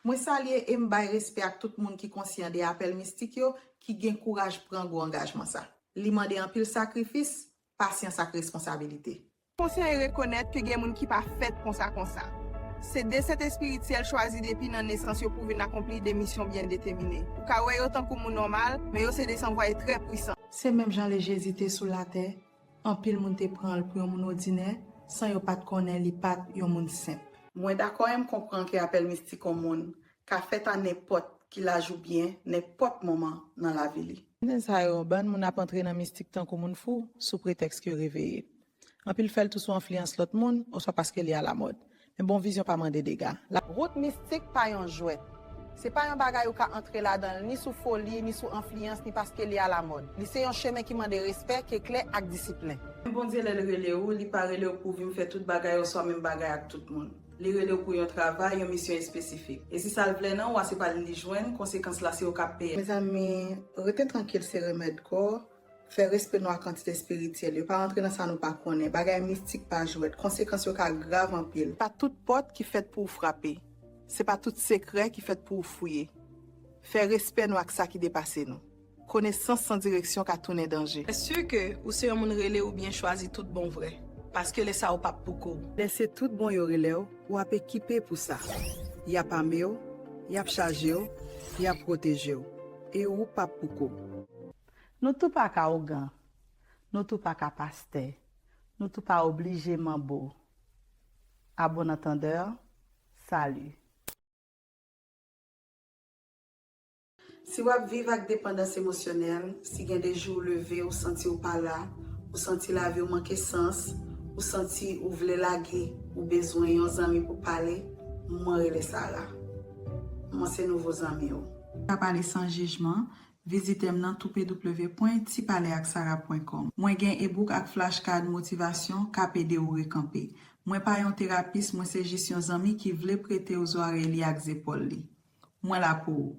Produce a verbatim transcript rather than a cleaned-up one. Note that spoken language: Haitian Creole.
Mwen salye e m bay respè ak tout moun ki konsyan de apèl mistik yo, ki gen kouraj pran gwo angajman sa. Li mande anpil sakrifis, pasyans ak responsabilite. Konsyan e rekonèt ke gen moun ki pa fèt konsa konsa. Se desèt espirityèl chwazi depi nan nesans yo pou vin akonpli de misyon byen detèmine. Ou ka wè yo tankou moun nòmal, men yo se de sanvwaye trè pwisan. Se menm jan lè Jezi te sou latè, anpil moun te pran l pou yon moun òdinè, san yo pa t konnen li pa t yon moun senp. Mwen dakò e m konprann ke apèl mistik yon moun ka fèt a nenpòt ki laj oubyen nenpòt moman nan lavi li. Nan sa yo, bann moun ap antre nan mistik tankou moun fou, sou pretèks ke yo reveye. Anpil fè l tou sou enfliyans lòt moun, oswa paske li alamòd. Men bon vizyon pa mande dega. La Wout mistik pa yon jwèt. Se pa yon bagay ou ka antre ladan l ni sou foli, ni sou enfliyans, ni paske li alamòd. Li se yon chemen ki mande respè, ke klè ak disiplin. Men Bondye, lè l rele w, li pa rele w pou w vin fè tout bagay oswa menm bagay ak tout moun. Li rele w pou yon travay, yon misyon espesifik. E si sa l vle nan ou a, se pa li li jwenn, konsekans la se ou k ap peye. Mezanmi, rete trankil se remèd kò, fè respè nou ak antite espirityèl yo, pa rantre nan sa nou pa konnen, bagay mistik pa jwèt, konsekans yo ka grav anpil. Pa tout pòt ki fèt pou w frape, se pa tout sekrè ki fèt pou w fouye. Fè respè nou ak sa ki depase nou. Konesans san direksyon ka tounen danje. Èske ke ou se yon moun rele oubyen chwazi tout bon vre? Paske lè sa ou p ap pou kò w. Lè se tout bon yo rele w, w ap ekipe pou sa. Y ap ame w, y ap chaje w, y ap pwoteje w. E ou p ap pou kò w. Nou tou pa ka ougan, nou tou pa ka pastè, nou tou pa oblije manbo. A bon antandè, sali. Si w ap viv ak depandans emosyonèl, si gen de jou ou leve, ou santi ou pa la, ou santi lavi w manke sans, ou santi ou vle lage, ou bezwen yon zanmi pou pale, mwen rele Sara. Mwen se nouvo zanmi w. Ka pale san jijman, vizite m nan w w w pwen ti pale ak sara pwen kòm. Mwen gen ebook ak flashcard motivasyon k ap ede w rekanpe. Mwen pa yon terapis, mwen se jis yon zanmi ki vle prete w zòrèy li ak zepòl li. Mwen la pou ou.